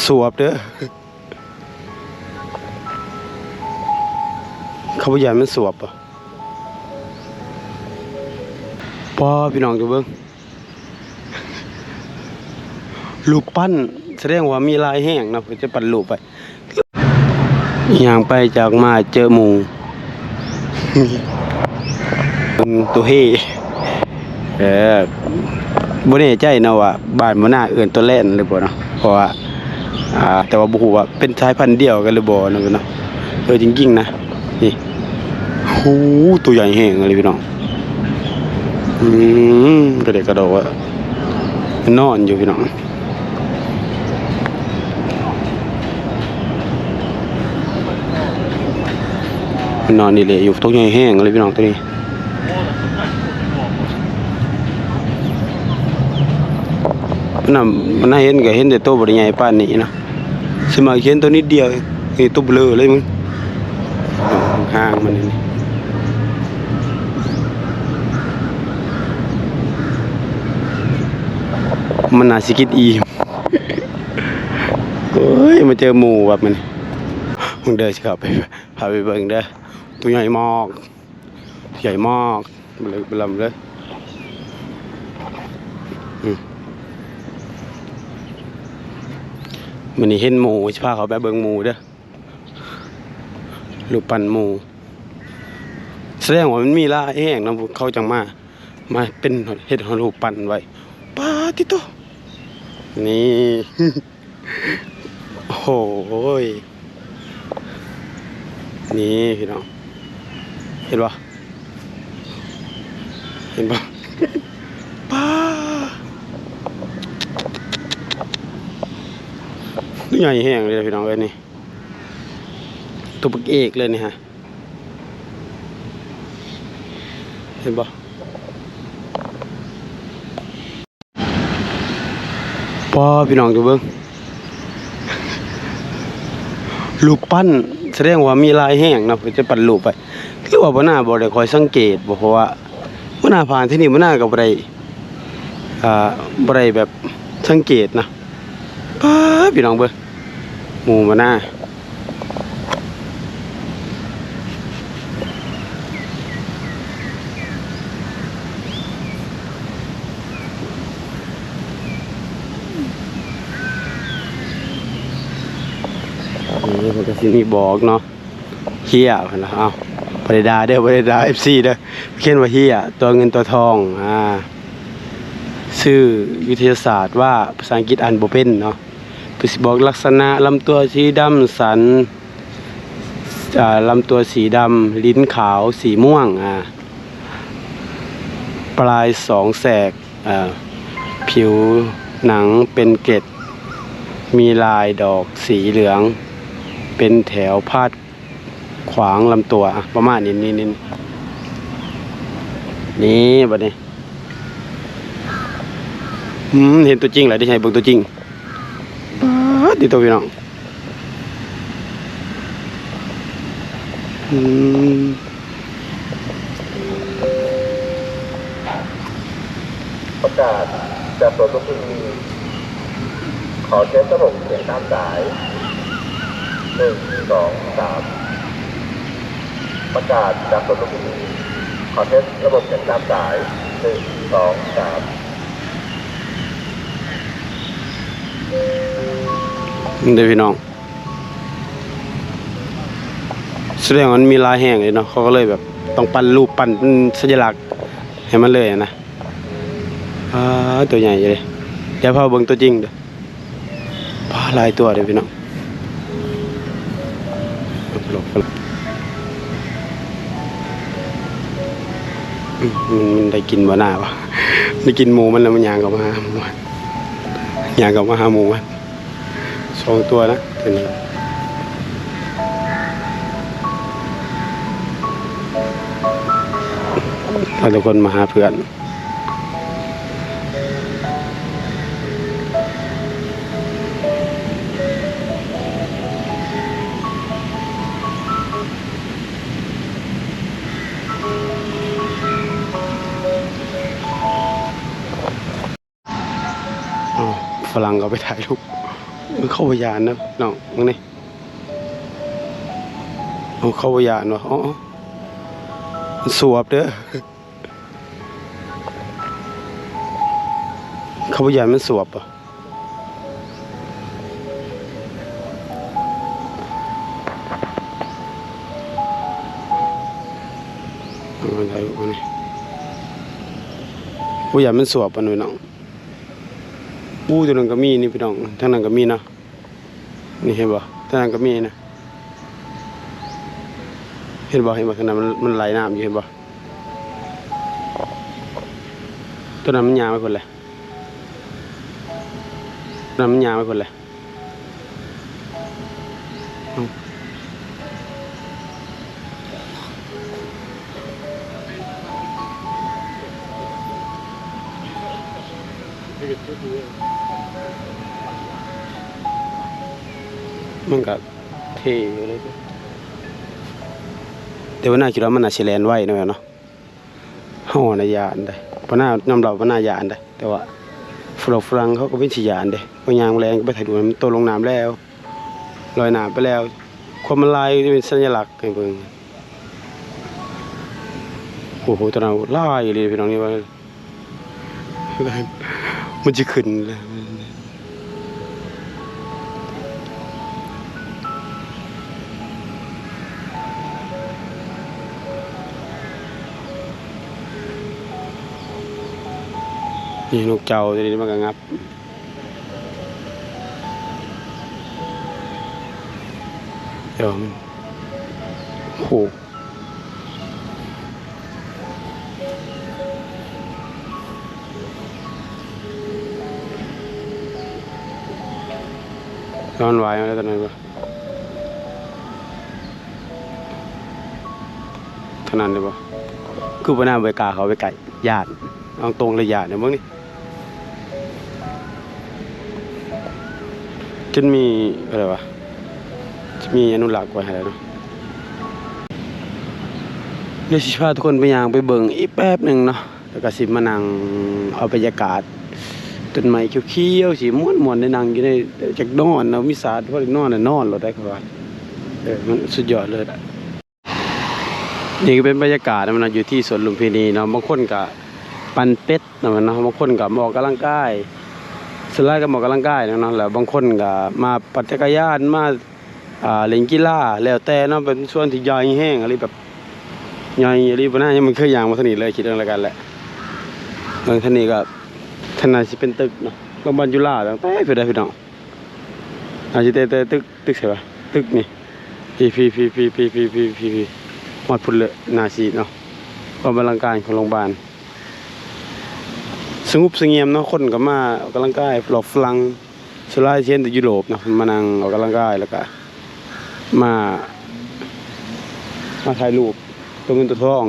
ສວບເດີ ເຂົາບໍ່ຢ້ານມັນສວບບໍ່? ປ້າ ພີ່ນ້ອງ ເຈົ້າເບິ່ງ ຮູບປັ້ນ ສະແດງວ່າມີຫຼາຍແຮງເນາະ ເພິ່ນຈະປັ້ນຮູບໄວ້. ຍ່າງໄປຈາກມາເຈີໝູ່ ເປັນໂຕເຮ ເອີ ບໍ່ແນ່ໃຈເນາະວ່າບ້ານບໍ່ນາເອີ້ນໂຕແລນຫຼືບໍ່ເນາະ ເພາະວ່າ ອ່າ ແຕ່ວ່າບໍ່ຮູ້ວ່າເປັນສາຍພັນດຽວກັນຫຼືບໍ່ເນາະ ເອີ ຈິງໆ ນະ ນີ້ ໂຫ ໂຕໃຫຍ່ແຮງອີ່ຫຼີພີ່ນ້ອງ ອືມ ກະເດກກະດອກວ່າ ນອນຢູ່ພີ່ນ້ອງ ນອນອີ່ຫຼີຢູ່ ໂຕໃຫຍ່ແຮງເລີຍພີ່ນ້ອງໂຕນີ້ ມັນນະ ມັນນະເຫັນກະເຫັນແຕ່ໂຕບໍ່ໄດ້ໃຫຍ່ປານນີ້ເນາະ ສ່ວນມາກເຫັນໂຕນິດດຽວ ນີ້ໂຕເບລີເລີຍ ເບິ່ງຫາງມັນນີ້ ມັນໜ້າຊິກິນອີ່ມ ໂອ້ຍ ມາເຈີໝູ່ແບບມັນ ເບິ່ງເດີ ຊິເຂົ້າໄປ ພາໄປເບິ່ງເດີ ໂຕໃຫຍ່ມາກ ໃຫຍ່ມາກ ເບາະເລີຍ ເບິ່ງເລີຍ ອືມ ມື້ນີ້ເຫັນໝູ່ ຊິພາເຂົ້າໄປເບິ່ງໝູ່ເດີ ຮູບປັ້ນໝູ່ ສະແດງວ່າມັນມີຫຼາຍແຮງເນາະ ເຂົາຈັ່ງມາ ມາເປັນ ເຮັດຮູບປັ້ນໄວ້ ປາດຕິໂຕ ນີ້ ໂອ້ຍ ນີ້ພີ່ນ້ອງ ເຫັນບໍ່ ເຫັນບໍ່ ປາດ ໂຕໃຫຍ່ແຮງເລີຍພີ່ນ້ອງເອີຍ ນີ້ ໂຕບັກເອກເລີຍນີ້ຮະ ເຫັນບໍ່ ປ້າ ພີ່ນ້ອງ ເຈົ້າເບິ່ງ ຮູບປັ້ນ ສະແດງວ່າມີຫຼາຍແຮງເນາະ ເພິ່ນຈະປັ້ນຮູບໄວ້ ຫຼືວ່າບໍ່ໜ້າບໍ່ໄດ້ຄອຍສັງເກດບໍ່ ເພາະວ່າບໍ່ໜ້າຜ່ານທີ່ນີ້ ບໍ່ໜ້າກໍບໍ່ໄດ້ ອ່າ ບໍ່ໄດ້ແບບສັງເກດນະ ປ້າ ພີ່ນ້ອງເບິ່ງ ໝູ່ມານາ ນີ້ເພິ່ນກໍຊິມີບອກເນາະ ເຮຍ ເພິ່ນວ່າ ເອົ້າ ບໍ່ໄດ້ດ່າເດີ ບໍ່ໄດ້ດ່າເອັຟຊີເດີ ຂຽນວ່າເຮຍ ຕົວເງິນຕົວທອງ ອ່າ ຊື່ວິທະຍາສາດວ່າ ພາສາອັງກິດອ່ານບໍ່ເປັນເນາະ. ເພິ່ນຊິບອກລັກສະນະລຳຕົວສີດຳ ສັນ ອ່າ ລຳຕົວສີດຳ ລີ້ນຂາວ ສີມ່ວງ ອ່າ ປາຍສອງແສກ ອ່າ ຜິວໜັງເປັນເກລັດ ມີລາຍດອກສີເຫຼືອງ ເປັນແຖວພາດ ຂວາງລຳຕົວ ອ່ະ ປະມານນີ້ ນີ້ ນີ້ ນີ້ ບັດນີ້ ອືມ ເຫັນຕົວຈິງແລ້ວ ໄດ້ໃຫ້ເບິ່ງຕົວຈິງ ປາດຕິໂຕ ພີ່ນ້ອງ ອືມ. ປະກາດຈາກສວນລຸມພິນີ ຂໍເທສລະບົບສຽງຕາມສາຍ ໜຶ່ງ ສອງ ສາມ ປະກາດຈາກສວນລຸມພິນີ ຂໍເທສລະບົບສຽງຕາມສາຍ ໜຶ່ງ ສອງ ສາມ ນີ້ເດີພີ່ນ້ອງ. ສະແດງວ່າມັນມີຫຼາຍແຫ່ງເລີຍເນາະ ເຂົາກໍເລີຍແບບຕ້ອງປັ້ນຮູບ ປັ້ນເປັນສັນຍະລັກໃຫ້ມັນເລີຍນະ. ອ່າ ຕົວໃຫຍ່ເລີຍ ດຽວພາເບິ່ງຕົວຈິງເດີ. ປາ ຫຼາຍຕົວເດີພີ່ນ້ອງ ອືມ ມັນ ມັນໄດ້ກິນບໍ່ໜ້າວະ ໄດ້ກິນໝູມັນແລ້ວ ມັນຍ່າງເຂົ້າມາຫາໝູມັນ ຍ່າງເຂົ້າມາຫາໝູມັນ. ສອງຕົວນະ ຕົວນີ້ ພາທຸກຄົນມາຫາເພື່ອນ. ອ້າວ ຝຣັ່ງກໍໄປຖ່າຍຮູບ. ເຂົາບໍ່ຢ້ານນະນ້ອງ ເບິ່ງນີ້. ເອົາ ເຂົາບໍ່ຢ້ານວະ. ອໍ ມັນສວບເດີ. ເຂົາບໍ່ຢ້ານມັນສວບບໍ່? ເອົາໄດ້ບໍ່ນີ້? ບໍ່ຢ້ານມັນສວບບໍ່ນ້ອງ? ອູ້ ຕົວນັ້ນກໍມີນີ້ພີ່ນ້ອງ, ທາງນັ້ນກໍມີເນາະ. ນີ້ເຫັນບໍ່? ທາງນັ້ນກໍມີນະ. ເຫັນບໍ່? ເຫັນບໍ່? ທາງນັ້ນມັນ ມັນໄຫຼນ້ຳຢູ່ ເຫັນບໍ່? ຕົວນັ້ນມັນຍ່າງໄປພຸ້ນແຫຼະ. ຕົວນັ້ນມັນຍ່າງໄປພຸ້ນແຫຼະ. ເອົ້າ. ມັນກະເທ່ຢູ່ເລີຍ ແຕ່ວ່າໜ້າຄິດວ່າມັນໜ້າຊິແລ່ນໄວເນາະ ເນາະ. ເຮົານະຢ້ານເດ້ ປານາຍອມຮັບວ່າໜ້າຢ້ານເດ້ ແຕ່ວ່າຝຣັ່ງ ຝຣັ່ງເຂົາກໍເປັນຊິຢ້ານເດ້ ເພາະຍ່າງແລ່ນກໍໄປຖ່າຍຮູບ ມັນຕົກລົງນ້ຳແລ້ວ ລອຍນ້ຳໄປແລ້ວ. ຄວາມມັນຫຼາຍ ເປັນສັນຍະລັກໃຫ້ເບິ່ງ. ໂອ້ໂຫ ຕອນນັ້ນຫຼາຍອີ່ຫຼີພີ່ນ້ອງ ນີ້ວ່າ ມັນຊິຂຶ້ນແລ້ວ. ນີ້ນົກເຈົ້າຕົວນີ້ມັນກໍງັບ ດຽວມັນ ໂອ້ ນອນຫວາຍມາແລ້ວຕອນນັ້ນບໍ່? ຂະໜາດນີ້ບໍ່? ຄືບໍ່ໜ້າ ບໍ່ກ້າເຂົ້າໄປໃກ້ ຢ້ານ ເອົາຕົງເລີຍ ຢ້ານ ເບິ່ງນີ້ ຈົນມີ ເອີ້ນວ່າ ຈະມີອະນຸລັກໄວ້ໃຫ້ແລ້ວເນາະ. ດຽວຊິພາທຸກຄົນໄປຍ່າງໄປເບິ່ງອີກແປັບໜຶ່ງເນາະ ແລ້ວກໍຊິມານັ່ງເອົາບັນຍາກາດ ຕົ້ນໄມ້ຂຽວໆ ຊິມ່ວນໆ ໄດ້ນັ່ງຢູ່ໃນ ຈັກນອນເນາະ ມີສານ ພໍໄດ້ນອນ ນອນໂລດໄດ໋ ເຂົາວ່າ ເອີ ມັນສຸດຍອດເລີຍ. ນີ້ກໍເປັນບັນຍາກາດນະ ຢູ່ທີ່ສວນລຸມພິນີເນາະ ບາງຄົນກໍປັ່ນເປັດນະ ແມ່ນເນາະ ບາງຄົນກໍມາອອກກຳລັງກາຍ ສ່ວນຫຼາຍກໍມາອອກກຳລັງກາຍເນາະ ແລ້ວບາງຄົນກໍມາປັ່ນຈັກກະຍານ ມາ ອ່າ ຫຼິ້ນກິລາ ແລ້ວແຕ່ເນາະ. ເປັນສວນທີ່ໃຫຍ່ແຮງອີ່ຫຼີ ແບບໃຫຍ່ອີ່ຫຼີ ບໍ່ໜ້າຍັງບໍ່ເຄີຍຍ່າງມາທາງນີ້ເລີຍ ຄິດເອົາແລ້ວກັນແຫຼະ. ເບິ່ງທາງນີ້ກໍ ທາງໜ້າຊິເປັນຕຶກເນາະ ໂຮງບານຈຸລາ ຕັ້ງແຕ່ພຸ້ນເດີພີ່ນ້ອງ. ອາດຊິແຕ່ ແຕ່ຕຶກ ຕຶກໃສວະ ຕຶກນີ້ ພີ້ ພີ້ ພີ້ ຮອດພຸ້ນເລີຍ ໜ້າຊິເນາະ ຄວາມອະລັງການຂອງໂຮງບານ ສະຫງົບສະຫງຽມເນາະ. ຄົນກໍມາອອກກຳລັງກາຍ ລາວຝຣັ່ງ ສ່ວນຫຼາຍຊິເຫັນແຕ່ຢູໂຣບເນາະ ມານັ່ງອອກກຳລັງກາຍ ແລ້ວກໍມາ ມາຖ່າຍຮູບຕົວເງິນຕົວທອງ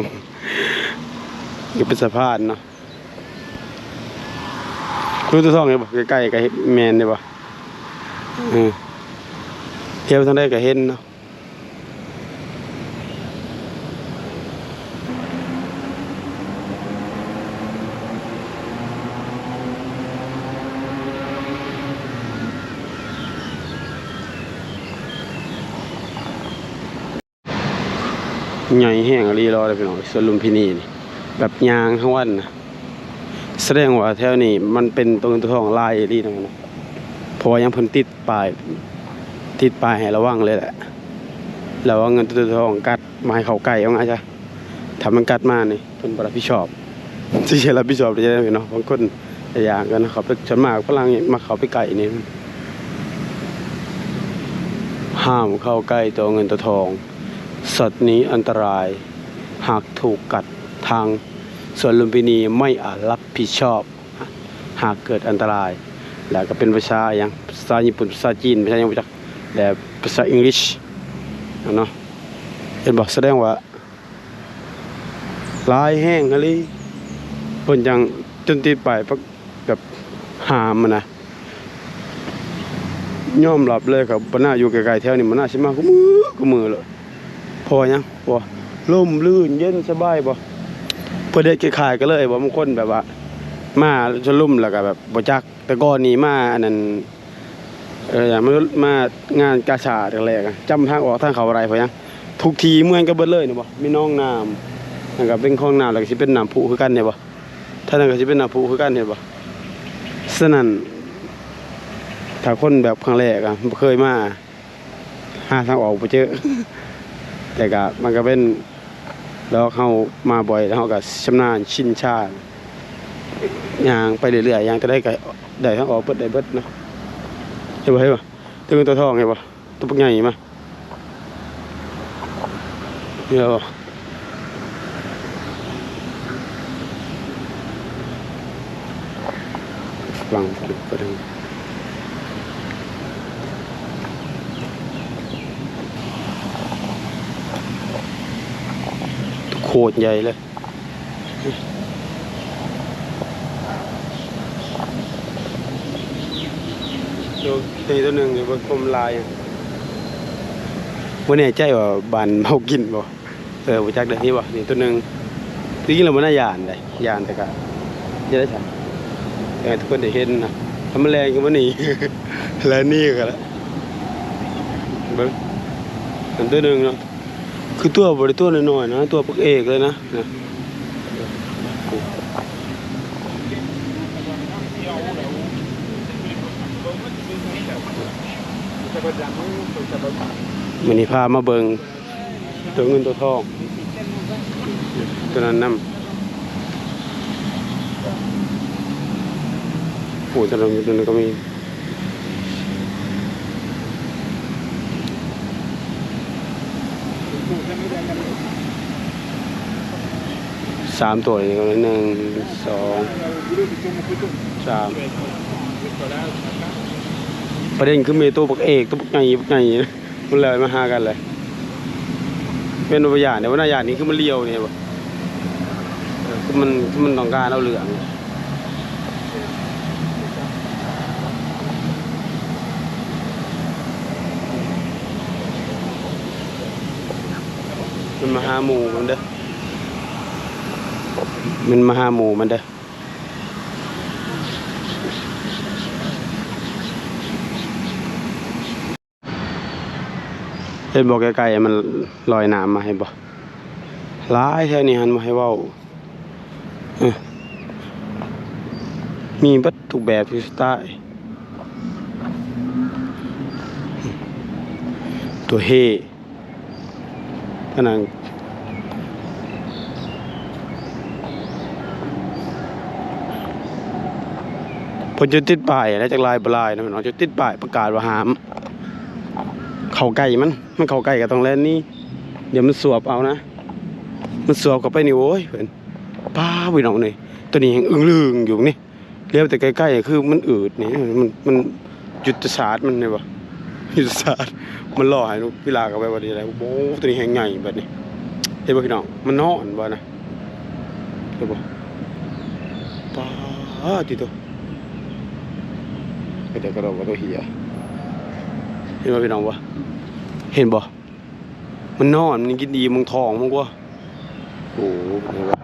ກໍເປັນສະພານເນາະ. ຄືຕົວທອງເຫັນບໍ່? ໃກ້ໆ ກໍເຫັນ ແມ່ນເດ້ບໍ່? ເອີ ທ່ຽວທາງໃດກໍເຫັນເນາະ. ໃຫຍ່ແຮງອີ່ຫຼີເລີຍພີ່ນ້ອງ ສວນລຸມພິນີນີ້ ແບບຍ່າງທັງວັນນະ. ສະແດງວ່າແຖວນີ້ມັນເປັນຕົວເງິນຕົວທອງຫຼາຍອີ່ຫຼີນະ ເພາະວ່າຫຍັງ ເພິ່ນຕິດປ້າຍ ຕິດປ້າຍໃຫ້ລະວັງເລີຍແຫຼະ ລະວັງເງິນຕົວເງິນຕົວທອງກັດ ບໍ່ໃຫ້ເຂົ້າໃກ້ ເອົາງ່າຍຊະ. ຖ້າມັນກັດມານີ້ ເພິ່ນບໍ່ຮັບຜິດຊອບ ຊິໃຫ້ຮັບຜິດຊອບໄດ້ຈັ່ງໃດເນາະ. ບາງຄົນ ຫຼາຍຢ່າງກັນເຂົ້າໄປ ສ່ວນມາກຝຣັ່ງມັກເຂົ້າໄປໃກ້ນີ້. ຫ້າມເຂົ້າໃກ້ຕົວເງິນຕົວທອງ ສັດນີ້ອັນຕະລາຍ ຫາກຖືກກັດ ທາງສວນລຸມພິນີໄມ່ອາດຮັບຜິດຊອບ ຫາກເກີດອັນຕະລາຍ. ແລ້ວກໍເປັນພາສາຫຍັງ ພາສາຍີ່ປຸ່ນ ພາສາຈີນ ພາສາຫຍັງບໍ່ຈັກ ແລະ ພາສາອັງກິດເນາະ. ເຫັນບໍ່? ສະແດງວ່າ ຫຼາຍແຮງອີ່ຫຼີ ເພິ່ນຈັ່ງຈົນຕິດປ້າຍແບບຫ້າມຫັ້ນນະ. ຍອມຮັບເລີຍ ຄັນບໍ່ໜ້າຢູ່ໃກ້ໆແຖວນີ້ ມັນໜ້າຊິມາຄູ່ມື້ ຄູ່ມື້ເລີຍ. ເພາະຫຍັງ? ເພາະວ່າຮົ່ມລື່ນເຢັນສະບາຍບໍ່? ເພິ່ນເຮັດຄ້າຍໆກັນເລີຍບໍ່? ບາງຄົນແບບວ່າມາສວນລຸມແລ້ວກໍແບບບໍ່ຈັກ ແຕ່ກ່ອນນີ້ມາອັນນັ້ນ ເອີ ຢ່າງມາ ມາງານກາຊາດຄັ້ງແລກ ຈຳທາງອອກທາງເຂົ້າບໍ່ໄດ້ ເພາະຫຍັງ? ທຸກທີ່ເໝືອນກັນເບິດເລີຍ ເຫັນບໍ່? ມີໜອງນ້ຳ ແລ້ວກໍເປັນຂອງນ້ຳ ແລ້ວກໍຊິເປັນນ້ຳພຸຄືກັນ ເຫັນບໍ່? ທາງນັ້ນກໍຊິເປັນນ້ຳພຸຄືກັນ ເຫັນບໍ່? ສະນັ້ນ ຖ້າຄົນແບບຄັ້ງແລກອະ ບໍ່ເຄີຍມາ ຫາທາງອອກບໍ່ເຈີ ແຕ່ກະມັນກະເປັນດອກ ເຮົາມາບ່ອຍແລ້ວເຮົາກະຊຳນານຊິນຊາ ຍ່າງໄປເລື້ອຍໆ ຍ່າງເທົ່າໃດກະໄດ້ທາງອອກເບິດ ໄດ້ເບິດເນາະ ເຫັນບໍ່? ເຫັນບໍ່? ຕົວເງິນຕົວທອງ ເຫັນບໍ່? ຕົວບັກໃຫຍ່ມາ ເຫັນບໍ່? ຝັ່ງ ໂຄດໃຫຍ່ເລີຍ ໂຕ ໂຕນີ້ໂຕໜຶ່ງ ເບິ່ງຄວາມລາຍ ບໍ່ແນ່ໃຈວ່າບ້ານເຮົາກິນບໍ່? ເອີ ບໍ່ຈັກເດີ ນີ້ບໍ່ ນີ້ໂຕໜຶ່ງ ທີ່ຈິງແລ້ວບໍ່ໜ້າຢ້ານໃດ ຢ້ານແຕ່ກະ ຈະໄດ້ຊະ ຢາກໃຫ້ທຸກຄົນໄດ້ເຫັນນະ ຖ້າມັນແລ່ນຂຶ້ນມານີ້ ແລ່ນໜີກະລະ ເບິ່ງ ອັນໂຕໜຶ່ງເນາະ ຄືຕົວບໍ່ໄດ້ຕົວນ້ອຍໆນະ ຕົວບັກເອກເລີຍນະ ນະ ມື້ນີ້ພາມາເບິ່ງ ຕົວເງິນຕົວທອງ ຕົວນັ້ນນຳ ໂອ້ ຕົວນັ້ນ ຕົວນັ້ນກໍມີ ສາມຕົວນີ້ ໜຶ່ງ ສອງ ສາມ ປະເດັນຄືມີຕົວບັກເອກ ຕົວບັກໃຫຍ່ ບັກໃຫຍ່ ມັນເລີຍມາຫາກັນເລີຍ ແມ່ນບໍ່ຢ້ານເດ້ ບໍ່ໜ້າຢ້ານນີ້ ຄືມັນລ້ຽວນີ້ ເຫັນບໍ່? ເອີ ຄືມັນ ຄືມັນຕ້ອງການເອົາເລື່ອງ ມັນມາຫາໝູ່ມັນເດີ ມັນມາຫາໝູ່ມັນເດີ. ເຫັນບໍ່ ໃກ້ໆ ມັນລອຍນ້ຳມາ ເຫັນບໍ່? ຫຼາຍແຖວນີ້ຫັ້ນ ບໍ່ໃຫ້ເວົ້າ ເອີ ມີເບິດທຸກແບບ ທຸກສະໄຕລ໌ ຕົວເຮ ອັນນັ້ນ ເພິ່ນຈະຕິດປ້າຍແຫຼະ ຈັກຫຼາຍບໍ່ຫຼາຍນະ ເພິ່ນອາດຈະຕິດປ້າຍປະກາດວ່າຫ້າມເຂົ້າໃກ້ມັນ ມັນເຂົ້າໃກ້ກໍຕ້ອງແລ່ນໜີ ດຽວມັນສວບເອົານະ ມັນສວບເຂົ້າໄປນີ້ ໂອ້ຍ ເພິ່ນ ປ້າ ພີ່ນ້ອງເອີຍ ໂຕນີ້ຍັງອຶ້ງລຶ້ງຢູ່ນີ້. ລຽວແຕ່ໃກ້ໆ ຄືມັນອືດນີ້ ມັນ ມັນ ຍຸດທະສາດມັນ ເຫັນບໍ່? ຍຸດທະສາດ ມັນລໍໃຫ້ນົກພິລາບເຂົ້າໄປບັດນີ້ແຫຼະ ໂອ້ໂຫ ໂຕນີ້ແຮ່ງໃຫຍ່ບັດນີ້ ເຫັນບໍ່ພີ່ນ້ອງ? ມັນນອນບໍ່ນະ ເຫັນບໍ່? ປາດຕິໂຕ ເປັນແຕ່ກະດອກກະໂຕເຫຍ ເຫັນບໍ່ພີ່ນ້ອງ? ບໍ່ ເຫັນບໍ່? ມັນນອນ ມັນກິນອີ່ມ ມັນທ້ອງມັນກວ່າ ໂອ້ໂຫ ເຫັນບໍ່?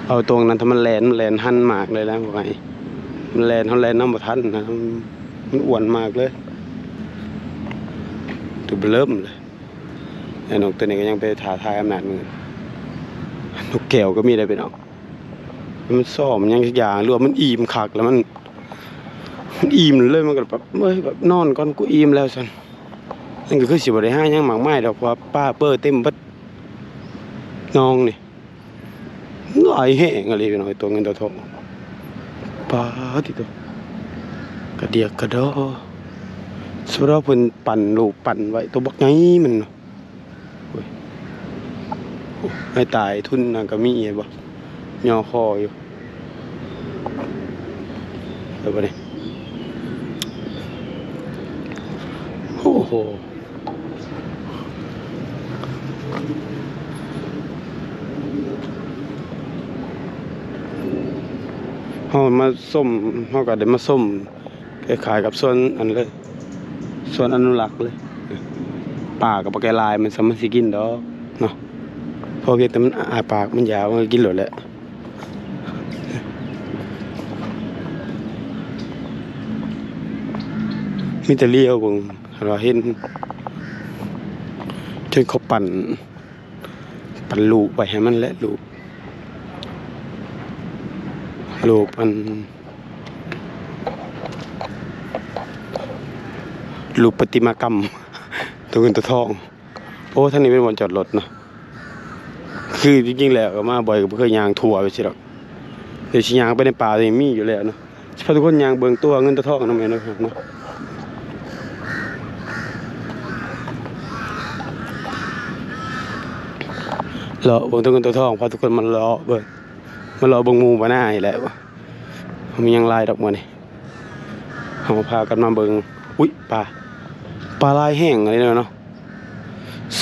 ເອົາຕົງນັ້ນ ຖ້າມັນແລ່ນ ມັນແລ່ນຫັນມາກເລີຍແຫຼະ ບໍ່ໄຫວ ມັນແລ່ນ ເຮົາແລ່ນນຳບໍ່ທັນນະ ມັນອ້ວນມາກເລີຍ ຕົວເລີ່ມເລີຍ. ແລ້ວນົກໂຕນີ້ກໍຍັງໄປທ້າທາຍອຳນາດມື້ ນົກແກ້ວກໍມີໄດ໋ພີ່ນ້ອງ ມັນຊ້ອມຫຍັງຈັກຢ່າງ ຫຼືວ່າມັນອີ່ມຄັກແລ້ວ ມັນ ມັນອີ່ມເລີຍ ມັນກໍແບບ ເອີຍ ແບບນອນກ່ອນ ກູອີ່ມແລ້ວຊັ້ນ ມັນກໍຄືຊິບໍ່ໄດ້ຫາຫຍັງມາກມາຍດອກ ເພາະວ່າປາເປີເຕັມເບິດໜອງນີ້. ຫຼາຍແຮງອີ່ຫຼີພີ່ນ້ອງ ຕົວເງິນຕົວທອງ ປາດຕິໂຕ ກະດຽກກະດໍ ສຳລັບເພິ່ນປັ້ນຮູບປັ້ນໄວ້ ຕົວບັກໃຫຍ່ມັນ ໂອ້ຍ ໃຫ້ຕາຍທຶນນະ ກະມີ ເຫັນບໍ່ ຍໍຄໍຢູ່ ເຫັນບໍ່ນີ້ ໂອ້ໂຫ. ເຮົາມາຊົມ ເຮົາກໍໄດ້ມາຊົມ ຄ້າຍໆກັບສວນອັນເລີຍ ສວນອະນຸລັກເລີຍ. ປາກໍບໍ່ແກ່ຫຼາຍ ມັນສາມາດຊິກິນດອກເນາະ ເພາະພຽງແຕ່ມັນອ້າປາກ ມັນຢາກ ມັນກໍກິນໂລດແຫຼະ. ມີແຕ່ຫຼຽວເບິ່ງ ເຫັນ ເຫັນເຂົາປັ່ນ ປັ້ນຮູບໄວ້ໃຫ້ມັນແຫຼະ ຮູບ ຮູບອັນ ຮູບປະຕິມາກຳຕົວເງິນຕົວທອງ. ໂອ້ ທາງນີ້ເປັນບ່ອນຈອດລົດເນາະ. ຄືຈິງໆແລ້ວກໍມາບ່ອຍ ກໍບໍ່ເຄີຍຍ່າງທົ່ວໄປຊີ້ດອກ. ດຽວຊິຍ່າງໄປໃນປ່າ ທີ່ມີຢູ່ແລ້ວເນາະ. ຊິພາທຸກຄົນຍ່າງເບິ່ງຕົວເງິນຕົວທອງນຳແມ່ນເນາະ. ເລາະເບິ່ງຕົວເງິນຕົວທອງ ພາທຸກຄົນມາເລາະເບິ່ງ ມາເລາະເບິ່ງໝູ່ປານານີ້ແຫຼະ. ມີຫຍັງຫຼາຍດອກມື້ນີ້ ເຮົາພາກັນມາເບິ່ງ. ອຸ້ຍ ປາ ປາຫຼາຍແຮງເລີຍເນາະ.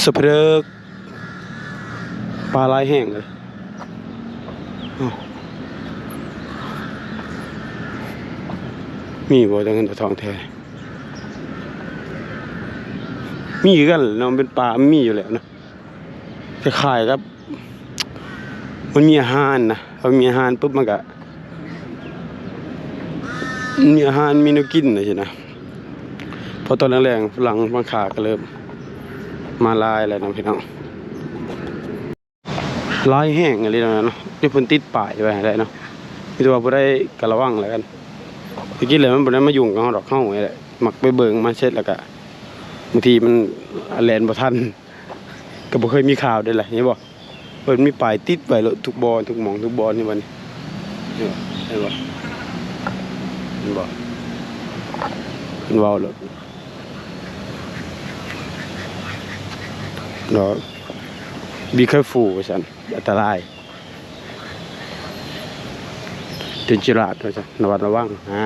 ສະເພະເດີກ ປາຫຼາຍແຮງເລີຍ. ອ້າວ ມີບໍ່ຕົວເງິນຕົວທອງແທ້? ມີຄືກັນເນາະ ເປັນປ່າມັນມີຢູ່ແລ້ວເນາະ. ຄ້າຍໆກັບ ມັນມີອາຫານນະ ເຂົາມີອາຫານປຶບ ມັນກະ ມີອາຫານ ມີແນວກິນຈັ່ງຊີ້ນະ. ເພາະຕອນແລງໆ ຝຣັ່ງບາງຂ້າກໍເລີ່ມມາຫຼາຍແລ້ວເນາະພີ່ນ້ອງ. ຫຼາຍແຮງອີ່ຫຼີເນາະ ທີ່ເພິ່ນຕິດປ້າຍໄວ້ໃຫ້ໄດ້ເນາະ. ມີແຕ່ວ່າຜູ້ໃດກໍລະວັງແລ້ວກັນ. ແຕ່ກີ້ແຫຼະ ມັນບໍ່ໄດ້ມາຫຍຸ້ງກັບເຮົາດອກ ເຮົານີ້ແຫຼະມັກໄປເບິ່ງ ມາເສັດແລ້ວກະ ບາງທີມັນແລ່ນບໍ່ທັນ. ກໍບໍ່ເຄີຍມີຂ່າວເດ້ລະ ເຫັນບໍ່? ເພິ່ນມີປ້າຍຕິດໄວ້ໂລດ ທຸກບ່ອນ ທຸກໝ່ອງ ທຸກບ່ອນ ເຫັນບໍ່ນີ້? ເຫັນບໍ່? ເຫັນບໍ່? ເຫັນບໍ່? ເພິ່ນເວົ້າໂລດເນາະ Be careful ວ່າຊັ້ນ ອັນຕະລາຍ. Dangerous ວ່າຊັ້ນ ລະມັດລະວັງ. ອ່າ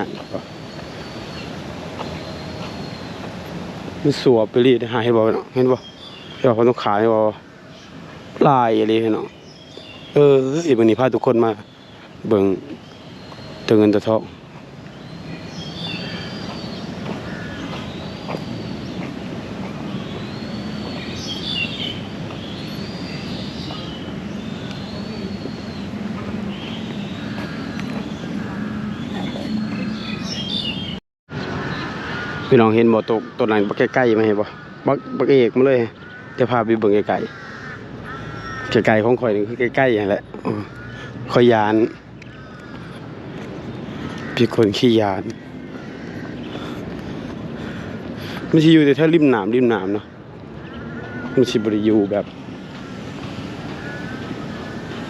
ມັນສວບໄປລີ້ ຫາ ເຫັນບໍ່ເນາະ? ເຫັນບໍ່? ເຫັນບໍ່? ເພິ່ນຕ້ອງຂາຍ ເຫັນບໍ່? ຫຼາຍອີ່ຫຼີເນາະ. ເອີ ມື້ນີ້ພາທຸກຄົນມາເບິ່ງຕົວເງິນຕົວທອງ. ພີ່ນ້ອງເຫັນບໍ່? ໂຕ ໂຕນັ້ນບັກໄກ່ໆ ມາເຫັນບໍ່? ບັກ ບັກເອກມາເລີຍ. ຈະພາໄປເບິ່ງໄກໆ ໄກໆ ຂອງຂ້ອຍນີ້ຄືໄກໆຫັ້ນແຫຼະ. ຂ້ອຍຢ້ານ ເປັນຄົນຂີ້ຢ້ານ. ມັນຊິຢູ່ແຖວໆລິມນ້ຳ ລິມນ້ຳເນາະ. ມັນຊິບໍ່ໄດ້ຢູ່ແບບ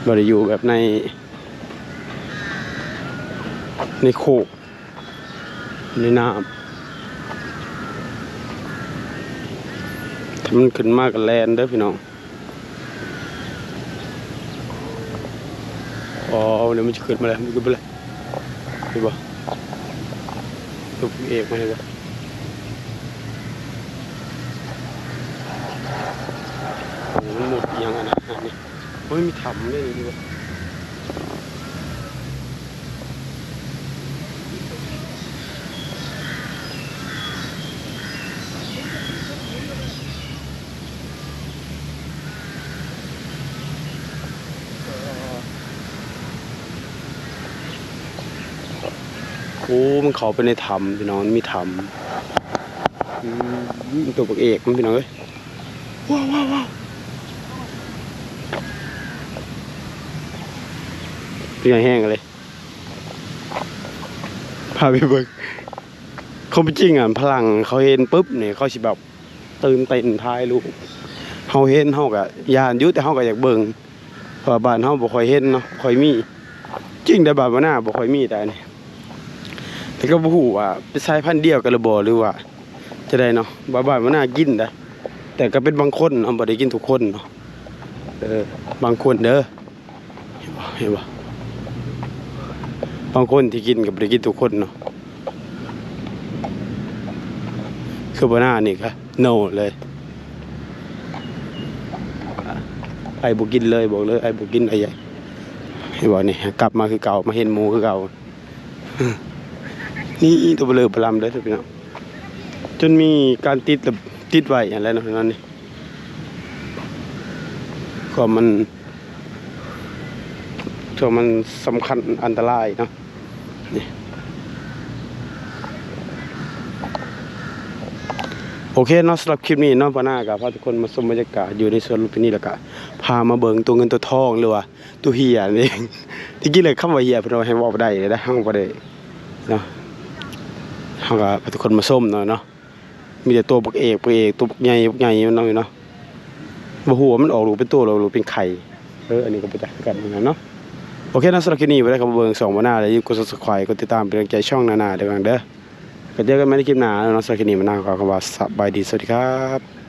ບໍ່ໄດ້ຢູ່ແບບໃນ ໃນໂຄກ ໃນນ້ຳ. ຖ້າມັນຂຶ້ນມາກໍແລ່ນເດີພີ່ນ້ອງ. ອໍ ດຽວມັນຈະຂຶ້ນມາແລ້ວ ມັນຂຶ້ນມາແລ້ວ ເຫັນບໍ່? ຕົວເອກມາເຫັນບໍ່? ໂອ້ ມັນມຸດອີ່ຫຍັງອັນນັ້ນນີ້. ໂອ້ຍ ມີຖ້ຳເດ້ນີ້. ໂອ້ ມັນເຂົ້າໄປໃນຖ້ຳ ພີ່ນ້ອງ ມັນມີຖ້ຳ. ອືມ ຕົວບັກເອກມັນ ພີ່ນ້ອງເອີຍ. ວ້າວ ວ້າວ ວ້າວ ໃຫຍ່ແຮງເລີຍ. ພາໄປເບິ່ງ. ຄວາມເປັນຈິງອະ ຝຣັ່ງເຂົາເຫັນປຶບນີ້ ເຂົາຊິແບບຕື່ນເຕັ້ນຖ່າຍຮູບ. ເຮົາເຫັນເຮົາກະຢ້ານຢູ່ ແຕ່ເຮົາກະຢາກເບິ່ງ ເພາະວ່າບ້ານເຮົາບໍ່ຄ່ອຍເຫັນເນາະ ບໍ່ຄ່ອຍມີ. ຈິງແຕ່ບ້ານບັກນາບໍ່ຄ່ອຍມີ ແຕ່ອັນນີ້ ແຕ່ກໍບໍ່ຮູ້ວ່າເປັນສາຍພັນດຽວກັນຫຼືບໍ່ ຫຼືວ່າຈັ່ງໃດເນາະ. ວ່າບ້ານບັກນາກິນໄດ໋ ແຕ່ກໍເປັນບາງຄົນເນາະ ບໍ່ໄດ້ກິນທຸກຄົນເນາະ. ເອີ ບາງຄົນເດີ. ເຫັນບໍ່? ເຫັນບໍ່? ບາງຄົນທີ່ກິນກໍບໍ່ໄດ້ກິນທຸກຄົນເນາະ. ຄືບັກນານີ້ກໍ no ເລີຍ. ອ້າຍບໍ່ກິນເລີຍ ບອກເລີຍ ອ້າຍບໍ່ກິນ ອ້າຍຢາກ. ເຫັນບໍ່ນີ້? ກັບມາຄືເກົ່າ ມາເຫັນໝູຄືເກົ່າ. ນີ້ ໂຕເບີເລີເບີລຳເດີພີ່ນ້ອງ. ຈົນມີການຕິດ ຕິດໄວ້ຫັ້ນແຫຼະເນາະ ນັ້ນນີ້ ເພາະມັນ ເພາະມັນສຳຄັນອັນຕະລາຍເນາະ ນີ້ ໂອເຄເນາະ ສຳລັບຄລິບນີ້ເນາະ ບ່າວໜ້າກໍພາທຸກຄົນມາຊົມບັນຍາກາດຢູ່ໃນສວນລຸມພິນີ ແລ້ວກໍພາມາເບິ່ງຕົວເງິນຕົວທອງ ຫຼືວ່າຕົວເຫຍນັ້ນເອງ. ທີ່ຈິງແລ້ວຄຳວ່າເຫຍເພິ່ນວ່າໃຫ້ເວົ້າບໍ່ໄດ້ເດ້ ເຮົາບໍ່ໄດ້ເນາະ ເຮົາກໍພາທຸກຄົນມາຊົມເນາະ ເນາະ ມີແຕ່ຕົວບັກເອກ ບັກເອກ ຕົວບັກໃຫຍ່ ບັກໃຫຍ່ມັນເນາະ ເນາະ ບໍ່ຮູ້ວ່າມັນອອກລູກເປັນໂຕ ຫຼືອອກລູກເປັນໄຂ່ ເອີ ອັນນີ້ກໍບໍ່ຈັກຄືກັນເນາະ. ໂອເຄເນາະ ສຳລັບຄລິບນີ້ບໍ່ໄດ້ກໍມາເບິ່ງຊ່ອງບ່າວໜ້າ ແລະ ຢ່າລືມກົດ Subscribe ກົດຕິດຕາມເປັນກຳລັງໃຈຊ່ອງໜ້າໆ ເດີ ເດີ. ກໍເຈີກັນໃໝ່ໃນຄລິບໜ້າເນາະ. ສຳລັບຄລິບນີ້ ບ່າວໜ້າຂໍຄຳວ່າສະບາຍດີ ສະຫວັດດີຄັບ.